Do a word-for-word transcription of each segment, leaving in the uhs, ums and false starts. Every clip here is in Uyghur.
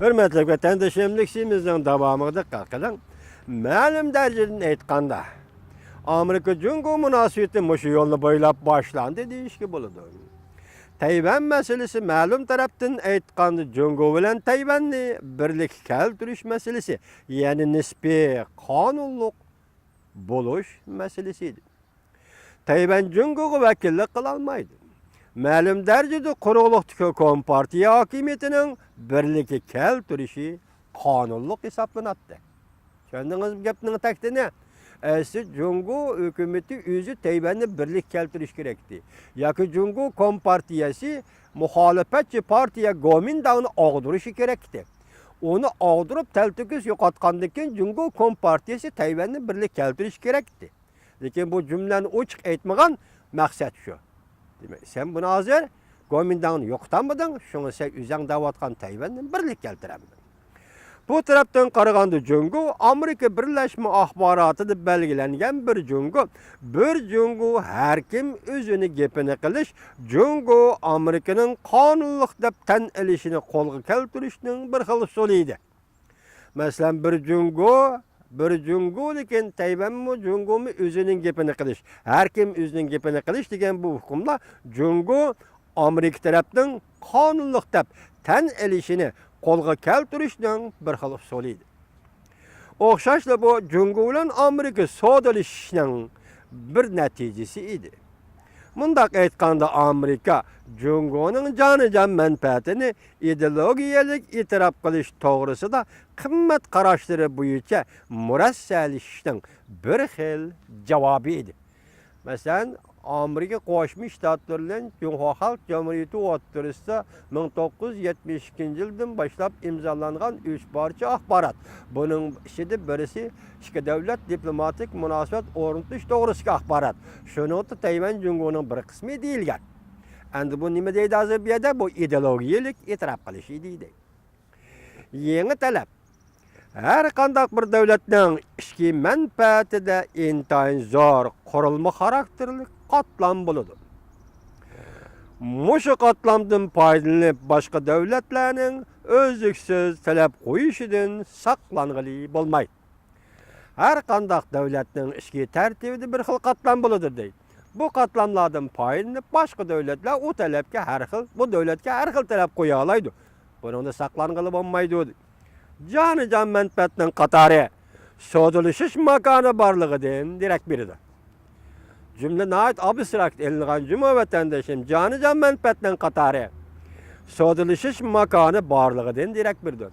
ھۆرمەتلىك ۋەتەندىشىم، لېكسىيىمىزنىڭ داۋامىغا دىققەت قىلىڭ. مەلۇم دەرىجىدىن ئېيتقاندا، ئامېرىكا جۇڭگو مۇناسىۋىتى مۇشۇ يولنى بويلاپ باشلاندى دېيىشكە بولىدۇ. تەيۋەن مەسىلىسى مەلۇم تەرەپتىن ئېيتقاندا جۇڭگو بىلەن تەيۋەننى بىرلىككە كەلتۈرۈش مەسىلىسى، يەنى نىسپىي قانۇنلۇق بولۇش مەسىلىسى ئىدى. تەيۋەن جۇڭگوغا ۋەكىللىك قىلالمايدۇ. مەلۇم دەرىجىدە قۇرۇقلۇقتىكى كومپارتىيە ھاكىمىيىتىنىڭ بىرلىككە كەلتۈرۈشى قانۇنلۇق ھېسابلىناتتى. چۈشەندىڭىزمۇ گەپنىڭ تەكتىنى؟ ئەسلى جۇڭگو ھۆكۈمىتى ئۆزى تەيۋەننى بىرلىككە كەلتۈرۈش كېرەكتى. ياكى جۇڭگو كومپارتىيەسى مۇخالىپەتچى پارتىيە گومىنداڭنى ئاغدۇرۇشى كېرەكتى. ئۇنى ئاغدۇرۇپ تەلتۆكۈس يوقاتقاندىن كېيىن جۇڭگو كومپارتىيەسى تەيۋەننى بىرلىككە كەلتۈرۈشى كېرەكتى. لېكىن بۇ جۈملىنى ئوچۇق ئېيتمىغان، مەقسەت شۇ. دېمەك، سەن بۇنى ھازىر گومىنداڭنى يوقىتالمىدىڭ، شۇڭا سەن ئۆزۈڭ دەۋاتقان تەيۋەننى بىرلىككە كەلتۈرەلمىدىڭ. بۇ تەرەپتىن قارىغاندا جۇڭگو ئامېرىكا بىرلەشمە ئاخباراتىدا بەلگىلەنگەن بىر جۇڭگو، بىر جۇڭگو ھەر كىم ئۆزىنىڭ گېپىنى قىلىش، جۇڭگو ئامېرىكىنىڭ قانۇنلۇق دەپ تەن ئېلىشىنى قولغا كەلتۈرۈشنىڭ بىر خىل ئۇسۇلى ئىدى. مەسىلەن، بىر جۇڭگو، بىر جۇڭگو، لېكىن تەيۋەنمۇ جۇڭگومۇ ئۆزىنىڭ گېپىنى قىلىش، ھەر كىم ئۆزىنىڭ گېپىنى قىلىش دېگەن بۇ ئۇقۇملار جۇڭگو ئامېرىكا تەرەپنىڭ قانۇنلۇق دەپ تەن ئېلىشىنى قولغا كەلتۈرۈشنىڭ بىر خىل ئۇسۇلى ئىدى. ئوخشاشلا بۇ جۇڭگو بىلەن ئامېرىكا سودىلىشىشنىڭ بىر نەتىجىسى ئىدى. مۇنداق ئېيتقاندا، ئامېرىكا جۇڭگونىڭ جانىجان مەنپەئەتىنى ئىدېئولوگىيەلىك ئېتىراپ قىلىش توغرىسىدا قىممەت قاراشلىرى بويىچە مۇرەسسەلىشىشنىڭ بىر خىل جاۋابى ئىدى. مەسىلەن، ئامېرىكا قوشما شتاتلىرى بىلەن جۇڭخۇا خەلق جۇمھۇرىيىتى ئوتتۇرىسىدا مىڭ توققۇز يۈز يەتمىش ئىككىنچى يىلدىن باشلاپ ئىمزالانغان ئۈچ پارچە ئاخبارات. بۇنىڭ ئىچىدە بىرسى ئىككى دۆلەت دىپلوماتىك مۇناسىۋەت ئورنىتىش توغرىسىدىكى ئاخبارات. شۇنىڭدا تەيۋەن جۇڭگونىڭ بىر قىسمى دېيىلگەن. ئەمدى بۇ نېمە دەيدۇ ھازىر بۇ يەردە؟ بۇ ئىدېئولوگىيەلىك ئېتىراپ قىلىش دېيدۇ. يېڭى تەلەپ. ھەر قانداق بىر دۆلەتنىڭ ئىچكى مەنپەئەتىدە ئىنتايىن زور قۇرۇلما خاراكتېرلىك قاتلام بولىدۇ. مۇشۇ قاتلامدىن پايدىلىنىپ، باشقا دۆلەتلەرنىڭ ئۈزلۈكسىز تەلەپ قويۇشىدىن ساقلانغىلى بولمايدۇ. ھەر قانداق دۆلەتنىڭ ئىچكى تەرتىپىدە بىر خىل قاتلام بولىدۇ دەيدۇ. بۇ قاتلاملاردىن پايدىلىنىپ، باشقا دۆلەتلەر ئۇ تەلەپكە ھەر خىل، بۇ دۆلەتكە ھەر خىل تەلەپ قويالايدۇ. بۇنىڭدا ساقلانغىلى بولمايدۇ. جانىجان مەنپەئەتنىڭ قاتارى سودىلىشىش ماكانى بارلىقىدىن دېرەك بېرىدۇ. جۈملە ناھايىتى ئابستراكت ئېلىنغان جۇمۇ ۋەتەندىشىم، جانىجان مەنپەئەتنىڭ قاتارى سودىلىشىش ماكانى بارلىقىدىن دېرەك بېرىدۇ.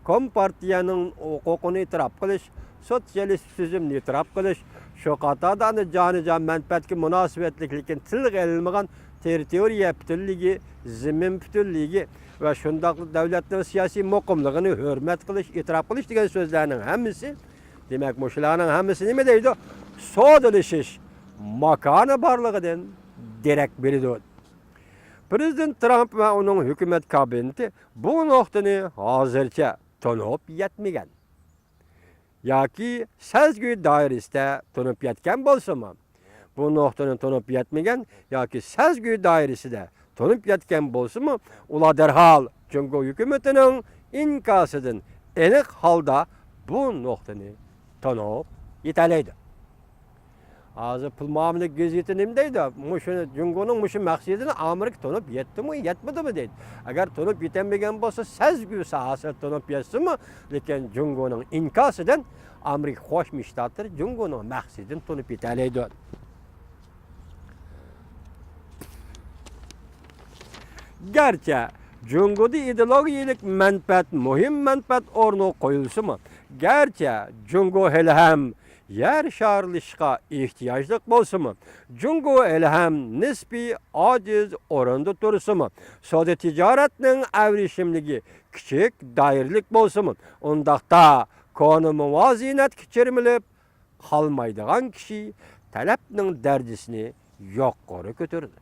كومپارتىيەنىڭ ھوقۇقىنى ئېتىراپ قىلىش، سوتسىيالىست تۈزۈمنى ئېتىراپ قىلىش، شۇ قاتاردا ئەنە جانىجان مەنپەئەتكە مۇناسىۋەتلىك، لېكىن تىلغا ئېلىنمىغان تېررىتورىيە پۈتۈنلۈكى، زېمىن پۈتۈنلۈكى ۋە شۇنداقلا دۆلەتنىڭ سىياسىي مۇقىملىقىنى ھۆرمەت قىلىش، ئېتىراپ قىلىش دېگەن سۆزلەرنىڭ ھەممىسى، دېمەك، مۇشۇلارنىڭ ھەممىسى نېمە دەيدۇ؟ سودىلىشىش ماكانى بارلىقىدىن دېرەك بېرىدۇ. پىرېزىدېنت ترامپ ۋە ئۇنىڭ ھۆكۈمەت كابىنېتى بۇ نۇقتىنى ھازىرچە تونۇپ يەتمىگەن ياكى سەزگۈ دائىرىسىدە تونۇپ يەتكەن بولسىمۇ، بۇ نۇقتىنى تونۇپ يەتمىگەن ياكى سەزگۈ دائىرىسىدە تونۇپ يەتكەن بولسىمۇ، ئۇلار دەرھال جۇڭگو ھۆكۈمىتىنىڭ ئىنكاسىدىن ئېنىق ھالدا بۇ نۇقتىنى تونۇپ يېتەلەيدۇ. ھازىر پۇل مۇئامىلە گېزىتى نېمە دەيدۇ؟ مۇشۇ جۇڭگونىڭ مۇشۇ مەقسىتىنى ئامېرىكا تونۇپ يەتتىمۇ، يەتمىدىمۇ دەيدۇ. ئەگەر تونۇپ يېتەلمىگەن بولسا، سەزگۈ ساھەسىدە تونۇپ يەتسىمۇ، لېكىن جۇڭگونىڭ ئىنكاسىدىن ئامېرىكا قوشما شتاتلىرى جۇڭگونىڭ مەقسىتىنى تونۇپ يېتەلەيدۇ. گەرچە جۇڭگودا ئىدېئولوگىيەلىك مەنپەئەت مۇھىم مەنپەئەت ئورنىغا قويۇلسىمۇ، گەرچە جۇڭگو ھېلىھەم يەر شارلىشىشقا ئېھتىياجلىق بولسىمۇ، جۇڭگو ھېلىھەم نىسپىي ئاجىز ئورۇندا تۇرسىمۇ، سودا تىجارەتنىڭ ئەۋرىشىملىكى كىچىك دائىرىلىك بولسىمۇ، ئۇنداقتا كونا مۇۋازىنەتكە چىرمىلىپ قالمايدىغان كىشى تەلەپنىڭ دەرىجىسىنى يۇقىرى كۆتۈرىدۇ.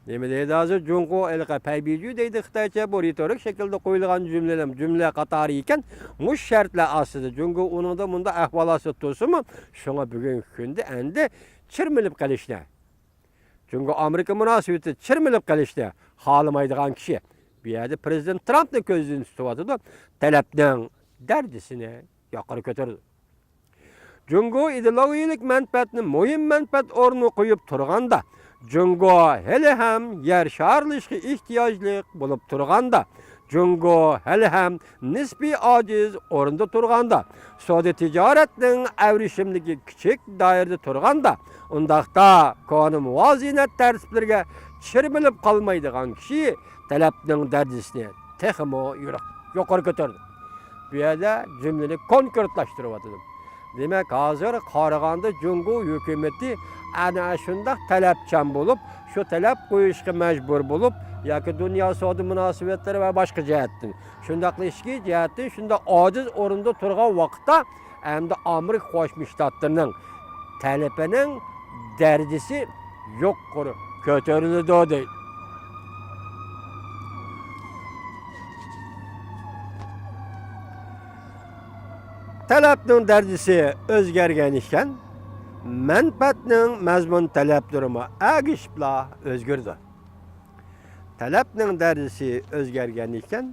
نېمە دەيدۇ ھازىر؟ جۇڭگو ھېلىقى پەيبىجۈ دەيدۇ خىتايچە، بۇ رېتورىك شەكىلدە قويۇلغان جۈملىلەر، جۈملە قاتارى ئىكەن. مۇشۇ شەرتلەر ئاستىدا جۇڭگو ئۇنىڭدا مۇنداق ئەھۋال ئاستىدا تۇرسىمۇ، شۇڭا بۈگۈنكى كۈندە ئەندى چىرمىلىپ قېلىشنى، جۇڭگو ئامېرىكا مۇناسىۋىتى چىرمىلىپ قېلىشنى خالىمايدىغان كىشى بۇ يەردە پىرېزىدېنت ترامپنى كۆزدىن تۇتۇۋاتىدۇ، تەلەپنىڭ دەرىجىسىنى يۇقىرى كۆتۈرىدۇ. جۇڭگو ئىدېئولوگىيەلىك مەنپەئەتنى مۇھىم مەنپەئەت ئورنىغا قويۇپ تۇرغاندا، جۇڭگو ھېلىھەم يەر شارلىشىشقا ئېھتىياجلىق بولۇپ تۇرغاندا، جۇڭگو ھېلىھەم نىسپىي ئاجىز ئورۇندا تۇرغاندا، سودا تىجارەتنىڭ ئەۋرىشىملىكى كىچىك دائىرىدە تۇرغاندا، ئۇنداقتا كونا مۇۋازىنەت تەرتىپلىرىگە چىرمىلىپ قالمايدىغان كىشى تەلەپنىڭ دەرىجىسىنى تېخىمۇ يۇرۇق-، يۇقىرى كۆتۈردى. بۇ يەردە جۈملىنى كونكرېتلاشتۇرۇۋاتىدۇ. دېمەك، ھازىر قارىغاندا جۇڭگو ھۆكۈمىتى ئەنە شۇنداق تەلەپچان بولۇپ، شۇ تەلەپ قويۇشقا مەجبۇر بولۇپ، ياكى دۇنيا سودا مۇناسىۋەتلىرى ۋە باشقا جەھەتتىن، شۇنداقلا ئىچكى جەھەتتىن شۇنداق ئاجىز ئورۇندا تۇرغان ۋاقىتتا، ئەمدى ئامېرىكا قوشما شتاتلىرىنىڭ تەلىپىنىڭ دەرىجىسى يۇقىرى كۆتۈرۈلىدۇ دەيدۇ. تەلەپنىڭ دەرىجىسى ئۆزگەرگەن ئىكەن، مەنپەئەتنىڭ مەزمۇن تەلەپلىرىمۇ ئەگىشىپلا ئۆزگىرىدۇ. تەلەپنىڭ دەرىجىسى ئۆزگەرگەن ئىكەن،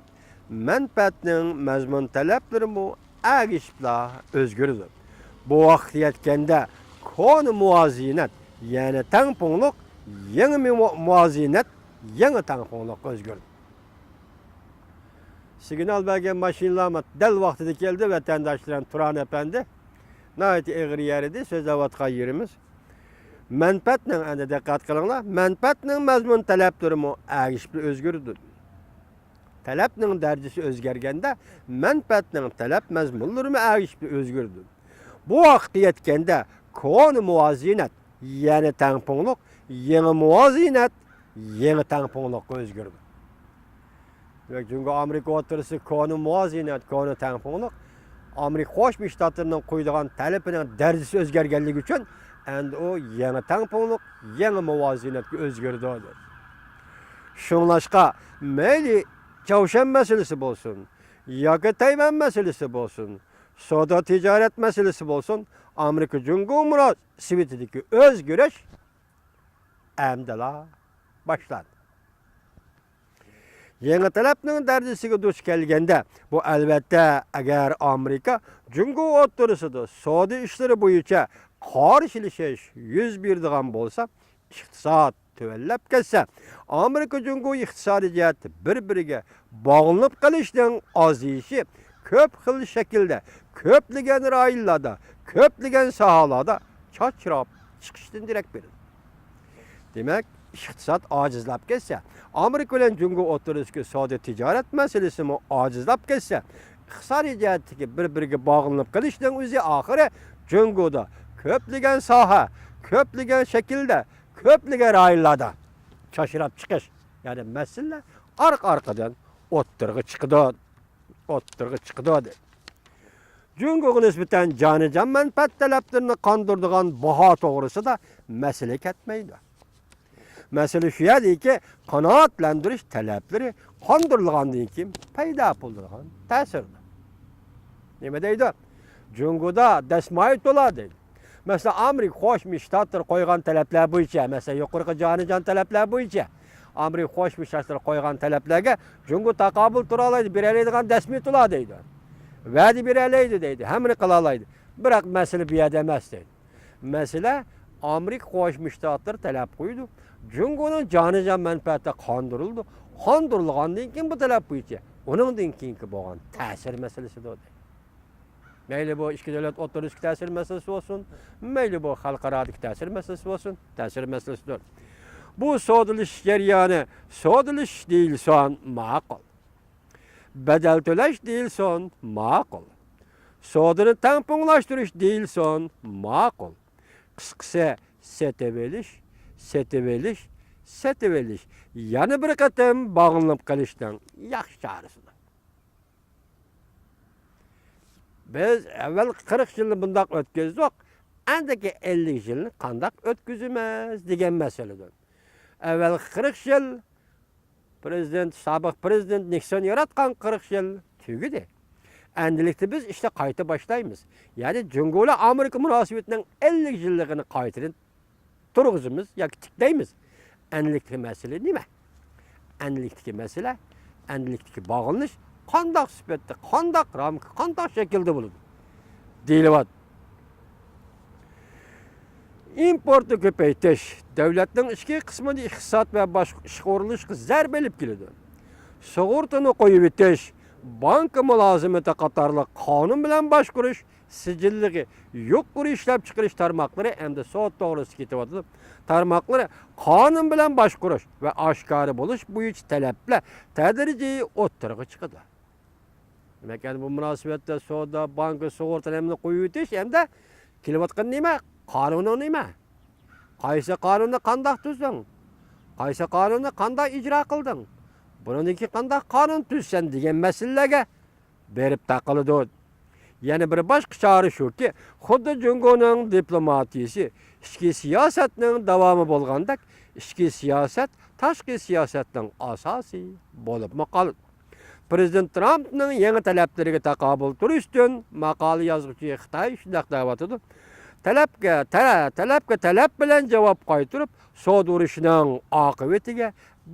مەنپەئەتنىڭ مەزمۇن تەلەپلىرىمۇ ئەگىشىپلا ئۆزگىرىدۇ. بۇ ۋاقىتقا يەتكەندە كونا مۇۋازىنەت، يەنى تەڭپۇڭلۇق، يېڭى مۇ-، مۇۋازىنەت، يېڭى تەڭپۇڭلۇققا ئۆزگىرىدۇ. سىگنال بەرگەن ماشىنىلارمۇ دەل ۋاقتىدا كەلدى، ۋەتەنداشلىرىم، تۇران ئەپەندى. ناھايىتى ئېغىر يەر ئىدى، سۆزلەۋاتقان يېرىمىز. مەنپەئەتنىڭ، ئەندى دىققەت قىلىڭلار، مەنپەئەتنىڭ مەزمۇن تەلەپلىرىمۇ ئەگىشىپ ئۆزگىرىدۇ. تەلەپنىڭ دەرىجىسى ئۆزگەرگەندە، مەنپەئەتنىڭ تەلەپ مەزمۇنلىرىمۇ ئەگىشىپ ئۆزگىرىدۇ. بۇ ۋاقىتقا يەتكەندە، كونا مۇۋازىنەت، يەنى تەڭپۇڭلۇق، يېڭى مۇۋازىنەت، يېڭى تەڭپۇڭلۇققا ئۆزگىرىدۇ. دېمەك، جۇڭگو ئامېرىكا ئوتتۇرىسىدا كونا مۇۋازىنەت، كونا تەڭپۇڭلۇق، ئامېرىكا قوشما شتاتلىرىنىڭ قويىدىغان تەلىپىنىڭ دەرىجىسى ئۆزگەرگەنلىكى ئۈچۈن، ئەمدى ئۇ يېڭى تەڭپۇڭلۇق، يېڭى مۇۋازىنەتكە ئۆزگىرىدۇ، دېدى. شۇڭلاشقا، مەيلى چاۋشيەن مەسىلىسى بولسۇن، ياكى تەيۋەن مەسىلىسى بولسۇن، سودا تىجارەت مەسىلىسى بولسۇن، ئامېرىكا جۇڭگو مۇناسىۋىتىدىكى ئۆزگىرىش ئەمدىلا باشلاندى. يېڭى تەلەپنىڭ دەرىجىسىگە دۇچ كەلگەندە، بۇ ئەلۋەتتە، ئەگەر ئامېرىكا جۇڭگو ئوتتۇرىسىدا سودا ئىشلىرى بويىچە قارشىلىشىش يۈز بېرىدىغان بولسا، ئىقتىساد تۆۋەنلەپ كەتسە، ئامېرىكا جۇڭگو ئىقتىسادىي جەھەتتە بىر-بىرىگە باغلىنىپ قېلىشنىڭ ئازىيىشى كۆپ خىل شەكىلدە، كۆپلىگەن رايونلاردا، كۆپلىگەن ساھەلەردە چاچراپ چىقىشتىن دېرەك بېرىدۇ. دېمەك، ئىقتىساد ئاجىزلاپ كەتسە، ئامېرىكا بىلەن جۇڭگو ئوتتۇرىسىدىكى سودا تىجارەت مەسىلىسىمۇ ئاجىزلاپ كەتسە، ئىقتىسادىي جەھەتتىكى بىر-بىرىگە باغلىنىپ قېلىشنىڭ ئۆزى ئاخىرى جۇڭگودا كۆپلىگەن ساھە، كۆپلىگەن شەكىلدە، كۆپلىگەن رايونلاردا چاچراپ چىقىش، يەنى مەسىلىلەر ئارقا-ئارقىدىن ئوتتۇرىغا چىقىدۇ، ئوتتۇرىغا چىقىدۇ، دېدى. جۇڭگوغا نىسبەتەن جانىجان مەنپەئەت تەلەپلىرىنى قاندۇرىدىغان باھا توغرىسىدا مەسىلە كەتمەيدۇ. مەسىلە شۇ يەردىكى، قانائەتلەندۈرۈش تەلەپلىرى قاندۇرۇلغاندىن كېيىن پەيدا بولىدىغان تەسىردۇر. نېمە دەيدۇ؟ جۇڭگودا دەسمايە تولا دەيدۇ. مەسىلەن، ئامېرىكا قوشما شتاتلىرى قويغان تەلەپلەر بويىچە، مەسىلەن، يۇقىرىقى جانىجان تەلەپلەر بويىچە ئامېرىكا قوشما شتاتلىرى قويغان تەلەپلەرگە جۇڭگو تاقابىل تۇرالايدۇ، بېرەلەيدىغان دەسمايە تولا دەيدۇ. ۋەدە بېرەلەيدۇ دەيدۇ، ھەممىنى قىلالايدۇ. بىراق مەسىلە بۇ يەردە ئەمەس دەيدۇ. مەسىلە ئامېرىكا قوشما شتاتلىرى تەلەپ قويىدۇ. جۇڭگونىڭ جانىجان مەنپەئەتى قاندۇرۇلىدۇ. قاندۇرۇلغاندىن كېيىن بۇ تەلەپ بويىچە ئۇنىڭدىن كېيىنكى بولغان تەسىر مەسىلىسىدۇر دەيدۇ. مەيلى بۇ ئىككى دۆلەت ئوتتۇرىسىدىكى تەسىر مەسىلىسى بولسۇن، مەيلى بۇ خەلقئارادىكى تەسىر مەسىلىسى بولسۇن، تەسىر مەسىلىسىدۇر. بۇ سودىلىشىش جەريانى، سودىلىشىش دېيىلسۇن، ماقۇل. بەدەل تۆلەش دېيىلسۇن، ماقۇل. سودىنى تەڭپۇڭلاشتۇرۇش دېيىلسۇن، ماقۇل. قىسقىسى، سېتىۋېلىش، سېتىۋېلىش، سېتىۋېلىش. يەنە بىر قېتىم باغلىنىپ قېلىشنىڭ ياخشى چارىسىدۇر. بىز ئەۋۋەلقى قىرىق يىلنى بۇنداق ئۆتكۈزدۇق، ئەندىكى ئەللىك يىلنى قانداق ئۆتكۈزىمىز دېگەن مەسىلىدۇر. ئەۋۋەلقى قىرىق يىل پرېزىدېنت، سابىق پرېزىدېنت نىكسون ياراتقان قىرىق يىل تۈگىدى. ئەمدىلىكتە بىز ئىشنى قايتا باشلايمىز. يەنى جۇڭگو بىلەن ئامېرىكا مۇناسىۋىتىنىڭ ئەللىك يىللىقىنى قايتىدىن تۇرغۇزىمىز ياكى تىكلەيمىز. ئەمدىلىكتىكى مەسىلە نېمە؟ ئەمدىلىكتىكى مەسىلە ئەندىلىكتىكى باغلىنىش قانداق سۈپەتتە، قانداق رامكا، قانداق شەكىلدە بولىدۇ؟ دېيىلىۋاتىدۇ. ئىمپورتنى كۆپەيتىش دۆلەتنىڭ ئىچكى قىسمىدا ئىقتىساد ۋە باشقا ئىشقا ئورۇنلىشىشقا زەربە ئېلىپ كېلىدۇ. سۇغۇرتىنى قويۇۋېتىش، بانكا مۇلازىمىتى قاتارلىق قانۇن بىلەن باشقۇرۇش، سىجىللىقى يۇقىرى ئىشلەپچىقىرىش تارماقلىرى ھەمدە سودا توغرىسىدا كېتىۋاتىدۇ. تارماقلىرى قانۇن بىلەن باشقۇرۇش ۋە ئاشكارا بولۇش بويىچە تەلەپلەر تەدرىجىي ئوتتۇرىغا چىقىدۇ. دېمەك، يەنە بۇ مۇناسىۋەتتە سودا، بانكا، سۇغۇرتا ھەممىنى قويۇۋېتىش ھەمدە كېلىۋاتقان نېمە؟ قانۇنىڭ نېمە؟ قايسى قانۇننى قانداق تۈزدۈڭ؟ قايسى قانۇننى قانداق ئىجرا قىلدىڭ؟ بۇنىڭدىن كېيىن قانداق قانۇن تۈزسەن دېگەن مەسىلىلەرگە بېرىپ تاقىلىدۇ. يەنە بىر باشقا چارە شۇكى، خۇددى جۇڭگونىڭ دىپلوماتىيىسى ئىچكى سىياسەتنىڭ داۋامى بولغاندەك، ئىچكى سىياسەت تاشقى سىياسەتنىڭ ئاساسى بولۇپمۇ قالىدۇ. پرېزىدېنت ترامپنىڭ يېڭى تەلەپلىرىگە تاقابىل تۇرۇش ئۈچۈن ماقالە يازغۇچى خىتاي شۇنداق دەۋاتىدۇ، تەلەپكە، تە-، تەلەپكە تەلەپ بىلەن جاۋاب قايتۇرۇپ، سودا ئۇرۇشىنىڭ ئاقىۋىتىگە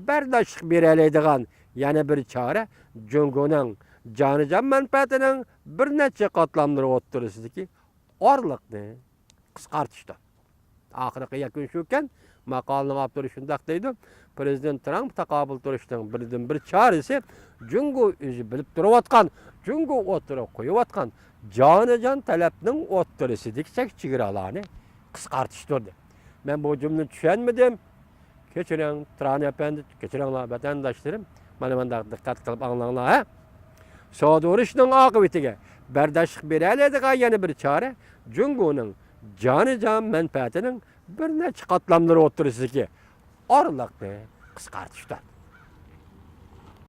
بەرداشلىق بېرەلەيدىغان يەنە بىر چارە جۇڭگونىڭ جانىجان مەنپەئەتىنىڭ بىر نەچچە قاتلاملىرى ئوتتۇرىسىدىكى ئارىلىقنى قىسقارتىشتۇر. ئاخىرقى يەكۈن شۇكەن، ماقالىنىڭ ئاپتورى شۇنداق دەيدۇ، پرېزىدېنت ترامپ تاقابىل تۇرۇشنىڭ بىردىنبىر چارىسى جۇڭگو ئۆزى بىلىپ تۇرۇۋاتقان، جۇڭگو ئوتتۇرىغا قويۇۋاتقان جانىجان تەلەپنىڭ ئوتتۇرىسىدىكى چەك چېگرالارنى قىسقارتىشتۇر، دەپ. مەن بۇ جۈملىنى چۈشەنمىدىم. كەچۈرۈڭ، تران ئەپەندى، كەچۈرۈڭلار، ۋەتەنداشلىرىم. مانا مۇنداق دىققەت قىلىپ ئاڭلاڭلار، ھە؟ سودا ئۇرۇشىنىڭ ئاقىۋىتىگە بەرداشلىق بېرەلەيدىغان يەنە بىر چارە جۇڭگونىڭ جانىجان مەنپەئەتىنىڭ بىر نەچچە قاتلاملىرى ئوتتۇرىسىدىكى ئارىلىقنى قىسقارتىشتۇر.